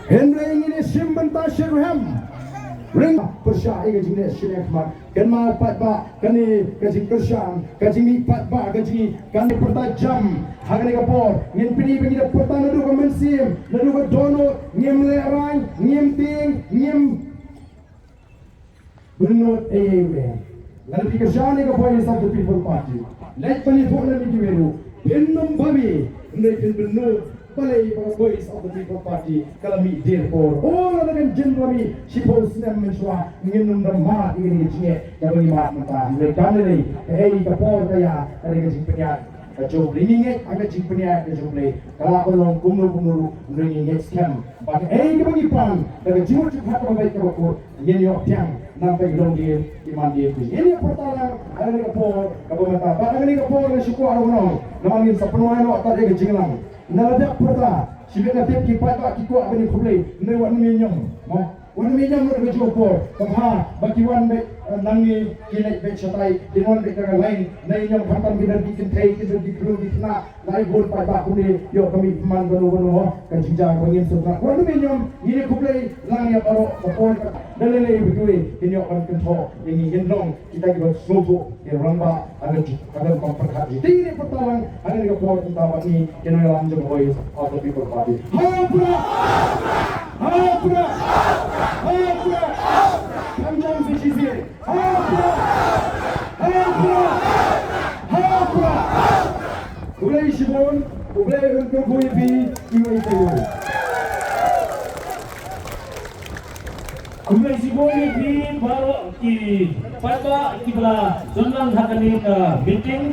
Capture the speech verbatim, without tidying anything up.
Hynrei ngin ïa shim bynta shitrhem. Ring pyrshah ïa ka jingleh shiliang khmat. Kynmaw paidbah, kane ka jingkyrshan, ka jingmih paidbah, ka jingmih, kane pyrta jam. Ha kane ka por ngin pyni ba ngi da pyrta naduh ka mynsiem, naduh ka dohnud, ngim lehraiñ, ngim tieng, ngim bynnud ei ei ruh. Lada phi kyrshan ïa ka Voice of the People Party, leit ban ïathuh lem ïa kiwei ruh, phin ym babe, hynrei phin bynnud. Balei ba ka Voice of the People Party ka la mih de por? O, lada kan jin la mih shiphew snem mynshuwa, ngin ym da mad ïa kane ka jingeh kaba ngi mad mynta. Hynrei kane dei kaei ka por ka ïa, ka dei ka jingpynïaid ka jong U Blei. Ngi ngeit ha ka jingpynïaid ka jong U Blei, ka lah ban long kumno kumno ruh, hynrei ngi ngeit skhem ba kaei kaba ngi pan da ka jingmut jingpyrkhat kaba beit kaba khuid, ngin ïoh pdiang. Nangta ki longdien ki mandien, ngin ïa pyrta lang ha kane ka por kaba mynta. Bad ha kane ka por nga shu kwah ruh ban ong, namar ngin sa pynwai noh tad ïa ka jingïalang. Nga la dep pyrta, shibit nga tip ki paidbah ki kwah ban ïakhublei, hynrei wat nym ïa ñiom, mo. Wat nym ïa ñiom ruh ka juh ka por. Ka bha ba ki wan beit, eh, nangne, ki leit beit shatai, kin wan beit da ka lain, na ïa ñiom khamtam ki don ki kynthei, ki don ki khynnah, ki khynnah, lai bun paidbah kumne, ïoh ka mih pynman kano kano, ka jingjia kaba ngin sngewtynnat. Wat nym ïa ñiom, ngin ïakhublei lang ïa baroh, ka por ka, da lei lei ba kiwei kin ïoh ban kynthoh ïa ngi, ngin long kita kiba sngewthuh ïa u rangbah ha ka jingkadem kam pyrkhat jong ngi. Te ngi pyrta lang ha kane ka por mynta bad ngi ki nongïalam jong ka Voice of the People Party. Ha u Prah! Ha u Prah! Ha u Prah! Kham jam shisien. Ha u Prah! Ha u Prah! Ha u Prah! Khublei shibun, U Blei un kyrkhu ïa phi, iwei pa iwei. Khublei shibun ïa phi baroh ki paidbah kiba la don lang ha kane ka meeting.